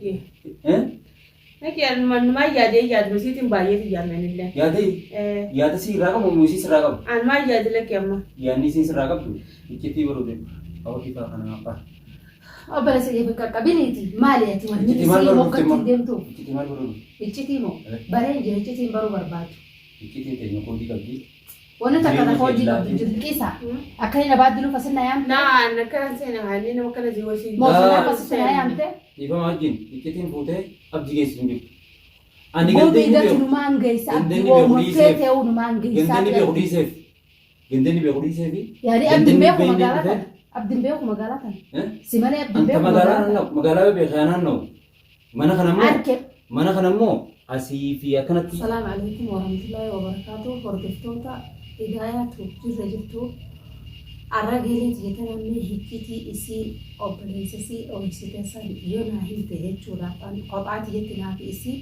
Eh? Naki anumaa yaadee yaaduma isiitiin baay'eetu yaadnanillee. Yaada yaada si irraa qabu moo isii sirraa qabu? Anumaa yaade lakki amma. Yaadni isiin sirraa qabdu iccitii baruu deemu. Awa ifaa kana abbaa. Obboleessa kee bakka qabiniiti. Maali ati wanni Iccitii maal isii baruu moggatti dhufte deemtu? Iccitii maal baruu dhufte? Iccitii moo? Eh. Bareen jira iccitiin baruu barbaadu. Iccitiin teenya koodii qabdi. Wanni takka Jireenya takka hojii kee qabdu ilaaltee. jirti qisa. Akka inni baaddi lufa sinna yaamte. Naan akkana seena haalli nama akkana si wasiin. Moo Daa. sinna sinna yaamte. Dhiifama wajjin iccitiin fuutee abdii geessu hin jirtu. Ani Guutuu gandeenni irratti beeku. numaan geessa abdii Gandeenni beeku wooma dhiiseef. feetee numaan geessa. Gandeenni beeku dhiiseef. Gandeenni beeku dhiiseef. Yaani abdiin beeku magaalaa tana. Abdiin beeku magaalaa tana. Si malee abdiin Anta beeku magaalaa magaalaa tana. naanna'u magaalaa beekaa naanna'u. Mana kana immoo Arke. mana kana immoo asii fi akkanatti Salaamu alaikum warahmatullahi wabarakatuh. Hordoftoota Hidaayaa Tuub jirra jirtu. Arra geeleeti jettan ammee hiccitii isii obboleessa isii dhoysite san yoo naa himte jechuudhaaf an kophaati jetti naafi isii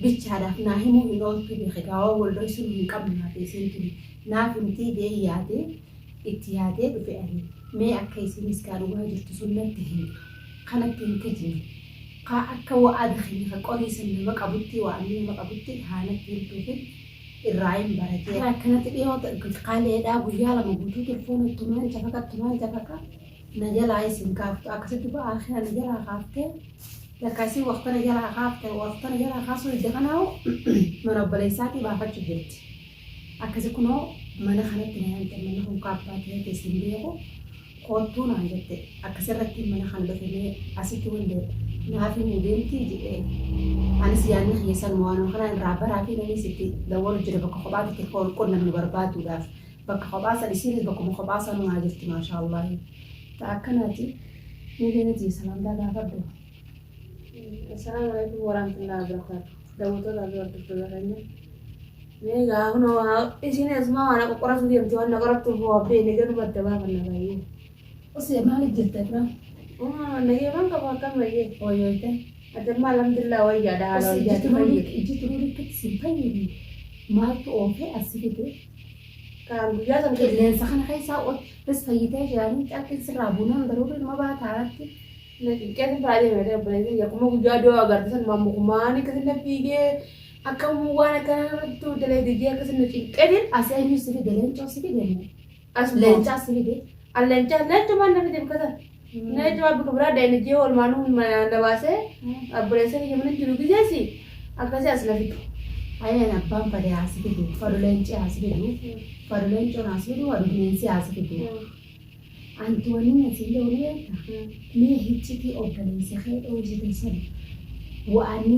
bichaadhaaf naa himuu hin ooltu beeke gaa waan wal dhoysinu hin qabnu naafi isiin tuni naaf himtii jee yaadee itti yaadee dhufe ani mee akka isiinis gaa dhugaa jirtu sun natti himtu kanatti hin kijibne kaa akka wa'aada kiyya ka qorii san nama qabutti wa'anni nama qabutti haa natti himtuufin irraayin baratee akkanatti dhiyoo kaleedhaa guyyaa 2 guutuu telefoona ittumaan cafaqa ittumaan cafaqa na jalaa isin kaaftu akkasitti ba'aa kira na jalaa kaaftee lakka isin waqta na jalaa kaafte waqta na jalaa kaasuu didde kanaahu mana obboleessaatii baafachuu jirti akkasi kunoo mana kanatti na yaamte manni kun kaabbaa ta'ee isin beeku Koottuu naan jette. Akkasirrattiin mana kana dhufe mee asitti wande naaf himuu deemtii jedhee. Anis yaadni kiyya sanuma waanuma kanaan irraa baraa fi naniis itti dawwalu jira bakka kophaatti itti wal qunnamnu barbaaduudhaaf. Bakka kophaa san isiinis bakkuma kophaa sanumaa jirti maashaallahi. Ta akkanaati. Mee deemiti salaamtaa gaafadhu. Assalaamu alaikum warahmatullahi wabarakatuh. Daawwattoota fi hordoftoota keenya. Mee gaa kunoo isiin asumaa waan qoqqoratu deemti waan na qorattuuf waa beekne garuu adda baafanna baay'ee. Osee maaliif jirta Ikraa? Nagee waan qabu akkam baay'ee. Wayyoyte. Ati amma alhamdulillah wayyaadha haala Osee ijji wayyaati turuu fayyee. ijji turuu likkatti sin fayyine maaltu oofee as si fide? Kaan guyyaa san Qilleensa kana keessaa ol bas fayyitee jiranii carqiin sirraa buunaan garuu ilma baata alatti. Na cinqeetin baay'ee meeqa obboleessi kiyya akkuma guyyaa du'aa agarte san mukumaan akkasin na fiigee akka waan akkana namatti dalee jee akkasin na cinqeetin. As eenyu si fide leencoo si fide moo? As Leencaa si fide? An leencaa leencumaan na fide bakka san. Leencumaa bakka biraa deemne jee oolmaanuu na baasee obboleessa kiyya mana jiru gizeesi akkasii as na fide. Ayaan abbaan fade haa si fidu fadu leenci haa si fidu fadu leencoon haa si fidu fadu bineensi haa si fidu. Anti wanni ani siin jedhu ni beekta? Mee hiccitii obboleessa kee dhoysite san wa'anni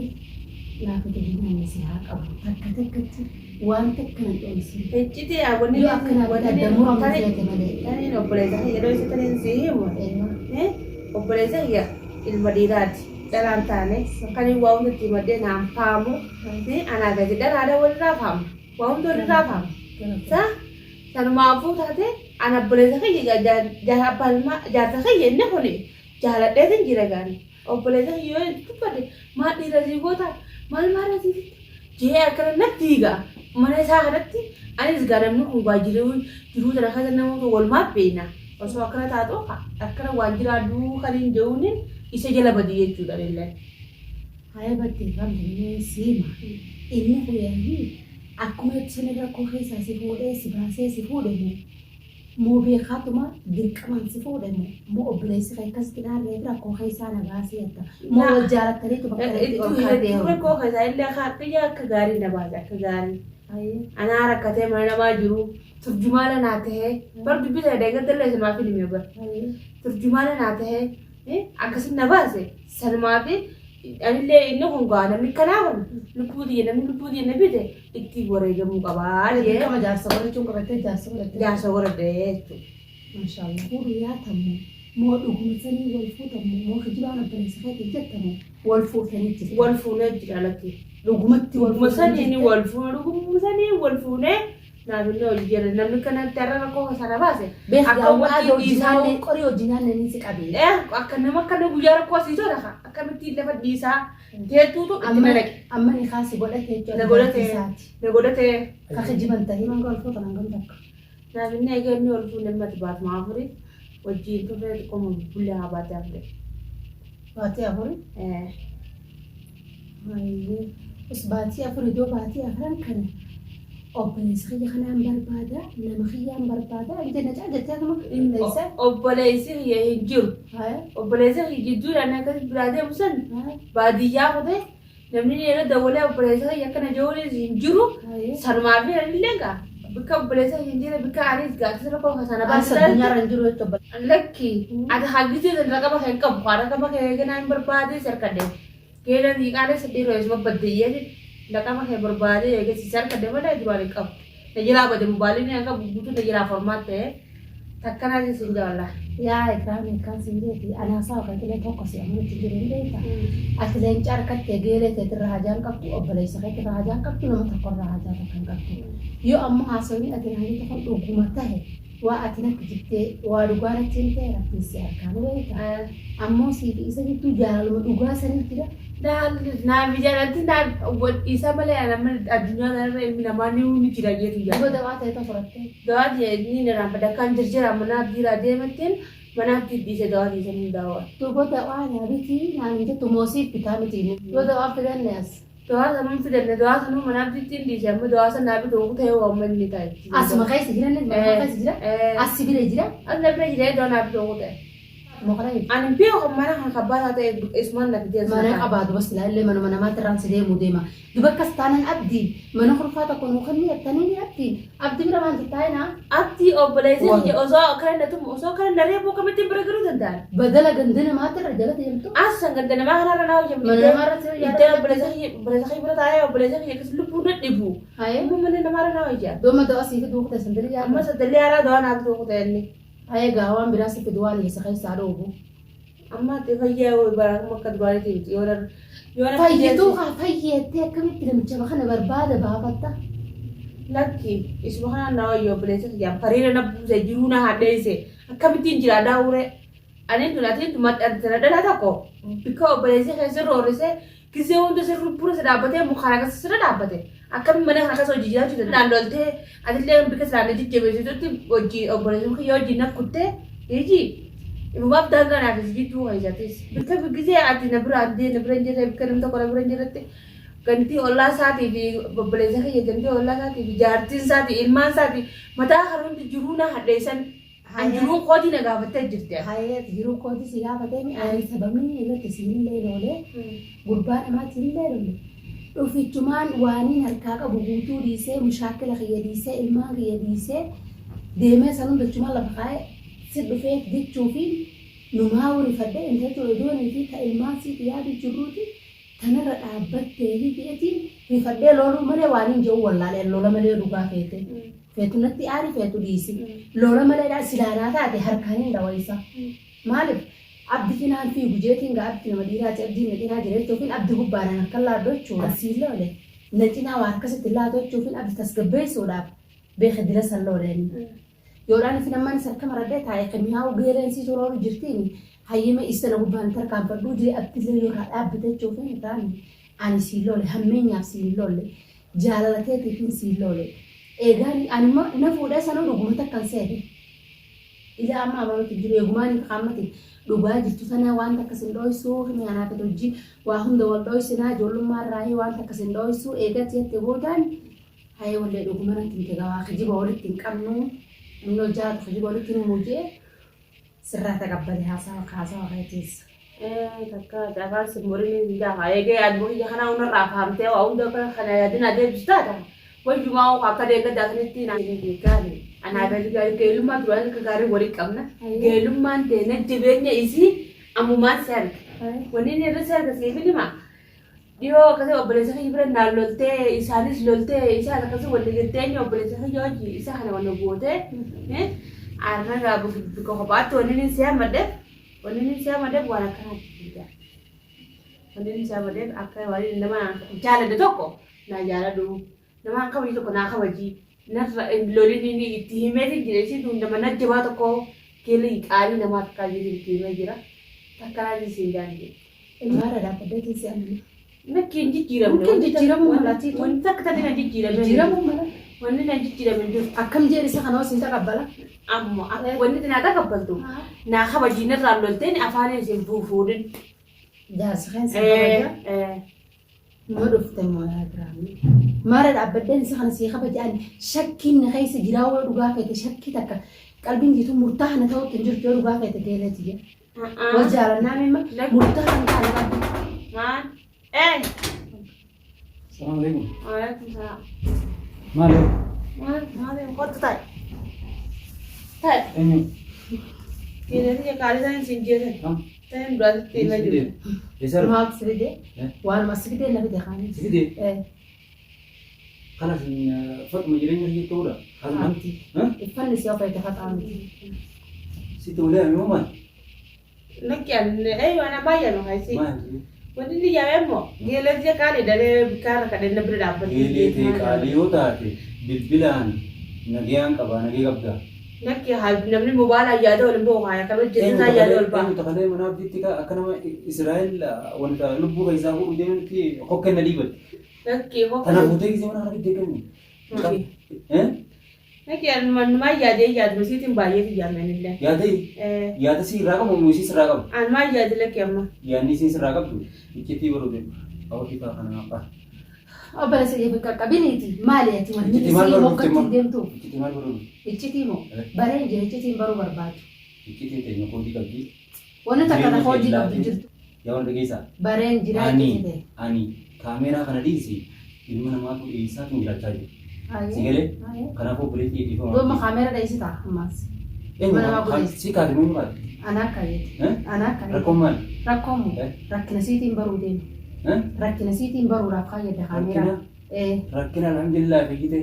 laafate hin nyaanne si haa qabu. Takka takkatti waan takka nan dhoysin. Hiccitii wanni Yoo akkana adda muramu feete malee. Taniin obboleessa kiyya dhoyse taniin si himu. Eeyyoo. Obboleessa kiyya ilma dhiiraati. Dhalaan taane kan inni waa hunda itti himadhee naan faamu. Anaa gadi dhalaadha walirraa faamu. Waa hunda walirraa faamu. Sa Sanumaafuu taate an obboleessa kiyya abbaa ilmaa jaarsa kiyya inni kuni jaaladheetin jira gaani. Obboleessa kiyya yoo itti dubbadhe maal dhiira sii goota maal maal asii fitta jee akkana natti hiiga mana isaa kanatti anis gaa namni kun waa jiruu jiruu tana keessa namoota walumaa beekna. Osoo akkana taatu akkana waan jiraaduu kan hin jehuunin isa jala badi jechuudha anillee. Haya baddee famne siima inni kun yaani Akkuma itti sani rakkoo keessaa si fuudhee si baasee si fuudhe moo moo beekaatuma dirqamaan si fuudhe moo moo obboleessi kee akkasitti dhaarree fi rakkoo keessaa na baasee jetta moo wal jaalattaniitu bakka itti ol kaatee Hedduu rakkoo keessaa illee akka akka gaarii na baase akka gaarii. Anaa rakkatee mana namaa jiru turjumaana naa tahee bar dubbii sana deeggartallee isumaaf hin hime bar turjumaana naa tahee akkasin na baase sanumaa fi Anillee inni kun gaa namni kanaa kun lubbuu tiyya namni lubbuu tiyya na bite itti wareegamuu qabaa jee Dirqama jaarsa godhachuun qabattee jaarsa godhattee. Jaarsa godhadhe jechuudha. Maashaallah. Fuudhu yaatamu moo dhuguma sanii wal fuutamu moo kijibaan obboleessa keetiif jettamu wal fuutanii jirtu. Wal fuunee jira lakki. Dhugumatti wal Dhuguma fuutanii saniin jirtu. wal fuune dhuguma saniin wal fuunee Naaf illee hojii jira namni kanatti har'a rakkoo sana baase. Beek Akka yaa wanti waada hojii dhiisaa nyaanne qorii hojii nyaanne ni si qabee. Akka nama akkana guyyaa rakkoo asii tola ka akkamittiin lafa dhiisaa jeettuutu itti Amma na dhaqe. amma ni kaasi godhate jechuudha. Na godhate. Isaati. Na godhate. Ka kijiban ta'ee manga wal fuutan hangam takka. Naaf inni egaa inni ol fuune mati baatuma afuri wajjiin turre xiqqoo bullee haa baatee afure. Baatee afuri. Us baatii 4 iddoo baatii afran kana obboleessa kiyya kanaan barbaada nama kiyyaan barbaada hin jenne caa jettee akkuma qindeessa. Obboleessi kiyya hin jiru. Obboleessi kiyya jidduudhaan akkas biraa deemu san baadiyyaa kutee namni yeroo dawwalee obboleessa kiyya akkana jechuunis hin jiru. Sanumaa fi anillee gaa bikka obboleessa kiyya hin jirre bikka anis gaaddisa rakkoo kan sana As baasii addunyaarra hin jiru jechuudha. Lakki ati haggisee san raqaba kee hin qabu raqaba kee ganaa hin barbaadee sarkadhe. Geela diiqaalee sadii reesuma baddeeyyee laqama kee barbaadee eegasi sarkadhe malee duraan hin qabu. Na jalaa bade mobaayilii ni qabu guutuu na jalaa formaat ta'e takkanaa siin jaalala. Yaa Ikraam kan siin jeeti anaasaa wakatilee tokko si amanutti jiru hin beekta. Ati leenca harkattee geelee teetirra hajaan qabdu obboleessa keetirra hajaan qabdu nama tokkorraa hajaa takka hin qabdu. Yoo ammoo haasawni ati naan jettu kun dhuguma tahe waa ati natti jettee waa dhugaa natti hin ta'e rabbiin si argaa ni beekta. Ammoo sii fi isa jidduu jaalaluma dhugaa sanii jira. Naaf jaalatti naaf isa malee nama addunyaa kanarra ilmi namaa ni jira jeetu jira. Dhuga dawaa ta'e tokko fudhattee. Dawaa ni niraan akkaan jirjira mana abdiiraa deemattiin mana abdii dhiise dawaa dhiisan hin daawaa. Duuba dawaa naa bitii naan hin jettu moosiif bitaa miti. Yoo dawaa fidanne as. Dawaa sanuu fidanne dawaa sanuu mana abdiitti hin dhiise amma dawaa sana bituu ta'ee waan manni ta'e. Asuma keessa jiran mana keessa jira. As si bira jira. As na bira jira dawaa naa bituu ta'e. Ani beeku mana kan kabbaataa ta'e isumaan na fidee Mana qabaa duba silaa illee manuma namaatti irraan si deemuu deema. Duba akkas taanan abdii mana kurfaa tokko nuu kenni jettanii ni abdii. Abdii bira waan tattaa'inaa. Abdii obboleessi kiyya osoo akkana na tumu osoo akkana na reebuu akkamittiin bira galuu danda'an? Badala ganda namaatti irra jala deemtu. As san ganda namaa kanarra naa hojjetu. Mana namaarra si hojjeta. Iddoo obboleessa kiyya obboleessa kiyya bira taa'ee obboleessa kiyya akkas lubbuu na dhibu. Hayee. Amma mana namaarra naa hojjeta. Dooma da'aa sii fiduu kute sandalii Amma yaaddu. sadallee haaraa dawaa naaf ta'u kute inni. Hayee gaa waan biraa si fidu waan isa keessaa dhoobu. Amma ati fayyaa yoo bara akka duraaniiti miti yoo na yoo na Fayyituu kaa fayyeettee akkamitti namicha kana barbaada baafatta. Lakki isuma kanaan na wayyo obboleessa kiyyaan fariira na buuse jiruu na hadheesse akkamittiin jiraadhaa uree ani tun atiin tun maxxantana dhala tokko bikka obboleessi kee sirra horrise gisee hunda sirri bura si dhaabbatee mukaan akkas sirra dhaabbate akkamiin mana kana keessa hojii jiraachuu danda'an loltee atillee bikka silaa na jajjabeessitutti hojii obboleessi kiyya hojii na kuttee iji ifumaaf daangaa naaf si jidduu keessatis bikka gisee ati na biraan dee na bira hin jirre bikka namni tokko na bira hin jirretti gantii ollaa isaatii fi obboleessa kiyya gantii ollaa isaatii fi jaartiin isaatii ilmaan isaatii mataa kan hundi jiruu na hadheessan an jiruu kootii na gaafattee jirti. Hayee jiruu kootii si gaafatee mi ani sababni irratti siinillee loolee gurbaa namaatti illee lole dhufichumaan waaniin harkaa qabu guutuu dhiisee mushaakila kiyya dhiisee ilmaan kiyya dhiisee deemee san hundachumaan lafa kaa'ee si dhufee jechuu fi numaa wurifadhe intalti odoonii fi ta ilmaan siif yaadu jirruuti tanarra dhaabbattee fi je'etiin rifadhee looluu malee waaniin je'u wallaalee lola malee dhugaa feete. Feetu natti aari feetu dhiisi. Lola maleedha silaanaa taate harkaan hin dhawaysa. Maaliif abdi cinaan fiigu jeetiin gaa abdi nama dhiiraati abdiin na cinaa jira jechuufin abdi gubbaadhaan harkan laadhu jechuudha. Siin loole na cinaa waa harkasitti laatu jechuufin abdi tasgabbeessuudhaaf beeke dila san looleen. Yoodhaan ifin ammaan isa harka maradhee taa'e kimiyaa'uu geeleen sii toloolu jirtiin hayyama isa na gubbaan tarkaanfadhuu jee abdillee yoo irraa dhaabbate jechuufin irraan ani siin loole hammeenyaaf siin loole jaalala teetiifin siin loole eegaan ani na fuudhee sanuu dhuguma takkan seene ila amma amanutti jiru eegumaan hin qaammatin dhugaa jirtu tanaa waan takka sin dhooysuu himi anaaf hojii waa hunda wal dhooysinaa ijoollummaa irraa waan takka sin dhooysuu eegatti jette boodaan Hayee wallee dhuguma natti himte gawaa kijiba walitti hin qabnu namni wal jaalatu kijiba walitti hin himu jee sirraa taqabbale haasawa haasawa keetiis. Takka afaan simboriin hin jaafa eegee yaaduma kiyya kanaa hundarraa fahamtee waa hunda akka kana yaadina adeemsisu taata wayyumaa akka deeggaddaa sanitti naan gaari anaa gadi gaarii geelummaa duraan akka gaarii walii qabna geelummaan ta'e na jabeenya isii ammumaan si arge wanni inni irra si arge siif hima Dhiyoo akkasii obboleessa kiyya bira naan loltee isaanis loltee isaan akkasii wal jettee inni obboleessa kiyya wajji isa kana wal gootee arra gaa bikka kophaatti wanni inni si hamadheef wanni inni si hamadheef waan akkanaatti jira. Wanni inni si hamadheef akka waan nama jaaladhe tokko naa jaaladhu nama kabaju tokko naa kabaji narra lolin inni itti himeeti jira isiin tun nama najjabaa tokko keelii qaalii namaa takkaa jiru itti himee jira takkanaa siin jaanjee. Dhugaarra dhaabbadheetiin si amana. Lakki hin jijjiiramne. Mungkin jijjiiramuu mala atiitu. Wanti takka takka na jijjiirame. Jijjiiramuu mala. Wanni na jijjiirame hin jiru. Akkam jedhe isa kana siin taqabbala. Ammoo wanni naa taqabbaltu naa kabajii narraan lolteen afaan isin fuudhin. Jaarsi keen si kabaja. Numa dhufte moo yaa Giraamii? Maara dhaabbadheen isa kana sii kabaje ani shakkiin na keessa jiraa yoo dhugaa feete shakkii takka qalbiin jiitu murtaa kana ta'utti hin jirtu yoo dhugaa feete geelee tiyya. Wal jaalannaa mimma murtaa kana taane qabdi. Maal? Ee! Salaamu alaikum. Waalaikum salaam. Maali? Maal? Maal? Kottu ta'i. Ta'i. Eenyu? Geelee tiyya qaalii ta'in siin jeetan. Kam? Ta'in duraatti hima jiru. Eessa dhufe? Maaltu si fide? Eh? Waanuma si fide na fide kaanii. Si fide? Eh. Kanas fatuma jireenya kiyya ta'uudha. Kanuma. Miti. Uffanni si ofeete faxaa miti. Sitti walii ame moo maal? Lakki ani eeyyuu ana baay'ee nu haisi. Maal? Wanni inni yaa'e immoo geelee tiyya qaalii dhalee bikkaarra kadhee na bira dhaabbate. Geelee ta'e qaalii yoo taate bilbilaan nagayaan qabaa nagee qabdaa. Lakki haa namni mobaayilaa yaada waliin bahu haa kan hojjetu isaa yaada ol ba'a. Eenyu takalee mana abdiitti akka nama Israa'el wanta lubbuu keessaa fuudhu deemutti kokkeen na dhiibate. Lakki Tana fuutee gisee mana kana fiddee kennu. Lakki anumaan yaadee yaaduma siitiin baay'ee yaameen illee. Yaada yaada si irraa qabu moo isii sirraa qabu? Anumaan yaade lakki amma. Yaadni isiin sirraa qabdu iccitii baruu hawwatii fa'aa kana abbaa. Obboleessa kiyya qaqqabiniiti maali ati wanni Iccitii maal isii baruu moggatti hin deemtu? Iccitii maal baruu? Iccitii moo? Bareen jira iccitiin baruu barbaadu. Iccitiin teenya koodii qabdi. Wanni takka lafa hojii qabdu hin jirtu. Yaa wal dhageessaa. Bareen jira Ani iccitii ta'e. ani kaameeraa kana dhiisi ilma namaatu dhiisaatu jiraachaa jiru. Si galee? Kanaafuu obboleettii dhiifama. Dooma kaameera dheessita ammaas. Ilma namaa godheessa. Si kaate moo kaate? Ana akka jeeti. Ana akka jeeti. Rakkoon maali? Rakkoon moo? Rakkina siitiin baruu deema. Rakkina siitiin baruudhaaf kaayyadda kaameeraa. Rakkina? Rakkina alhamdulillah fayyite.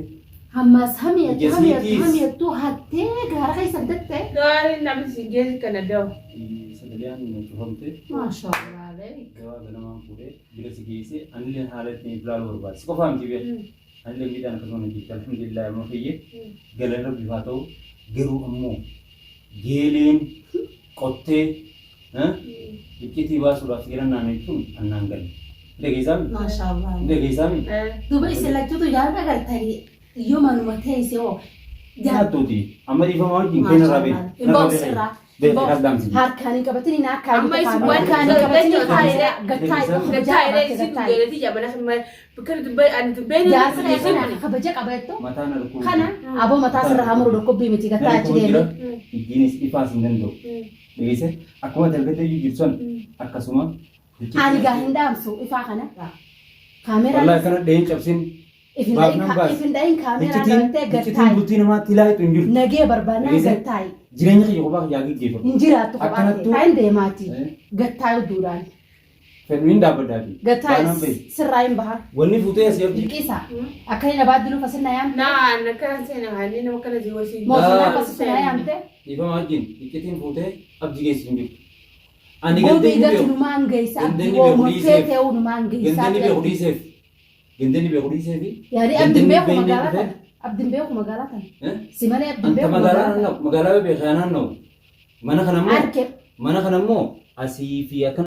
Hammas hamiyattu Ija hamiyattu siitiis. hamiyattu hattee gaara keessa datte. Gaariin namni si geessi kana da'u. Sagaleen cufamte. Maashaallah aleek. Gabaa ganamaan fuudhee bira si geessee anillee haala ittiin ilaaluu barbaade. Si qofaa miti beeku. Anillee miidhaan akkasuma na jirti. Alhamdulillah amma fayyee galan rabbiif haa ta'u. Garuu ammoo geeleen qottee iccitii baasuudhaaf si galan naannoo jechuun annaan galle. Dhageessaa mi? Maashaallah. Dhageessaa mi? Duuba isin lachuutu jaalala agartanii yoo manuma teesse hoo. Jaattuuti. Amma dhiifama wajjin keenya irraa beeku. Hin ba'u sirraa. Beeku kaas daamsi. Harkaan hin qabatin hin akka Amma isin waan harkaan hin qabatin gattaa Gataa isin geeletii jabana kan dubbee ani dubbee Jaarsa kana kabaja qabattu Mataan harkuu. kana aboo mataa sirra haa muru dhukkubbii miti gattaa achi deemi. Ijjiinis ifaas hin danda'u. Dhageesse akkuma dalgatee iyyuu jirtu san akkasuma. Ani gaa hin dhaamsu ifaa kana. Kaameeraa Wallahi kana dheen cabsin. Baafnan baas. ifin dhahin kaameeraa Iccitiin qabattee iccitiin gattaayi. bultii namaatti ilaahitu hin jirtu. Nagee barbaannaan Dhageesse? gattaayi. Jireenya kiyya kophaa kiyyaa geggeeffamu. Hin jiraattu kophaa kee. Akkanattuu- Kaan deemaati. Eh. Gattaayi duudhaan. Fedhu hin dhaabbaddaati. Gattaayi Baanaan bahi. sirraa hin baha. Wanni fuutee asii abdii. Bilqiisa. Akka inni baaddi lufa sirna yaamte. Naan akkana seena haali nama kana si wasiin. Mootummaa akka sirna yaamte. Dhiifama wajjin iccitiin fuutee abdii geessisu hin jirtu. Ani Gobii gandeenni gati beeku. numaan geessa abdii Gandeenni beeku wooma dhiiseef. feetee numaan geessa. Gandeenni beeku dhiiseef. Gandeenni beeku dhiiseef. Yaani abdiin beeku magaalaa tana. Abdiin beeku magaalaa tana. Si malee abdiin Anta beeku magaalaa magaalaa tana. naanna'u magaalaa beekaa naanna'u. Mana kana immoo Arke mana kana immoo asii fi akkana.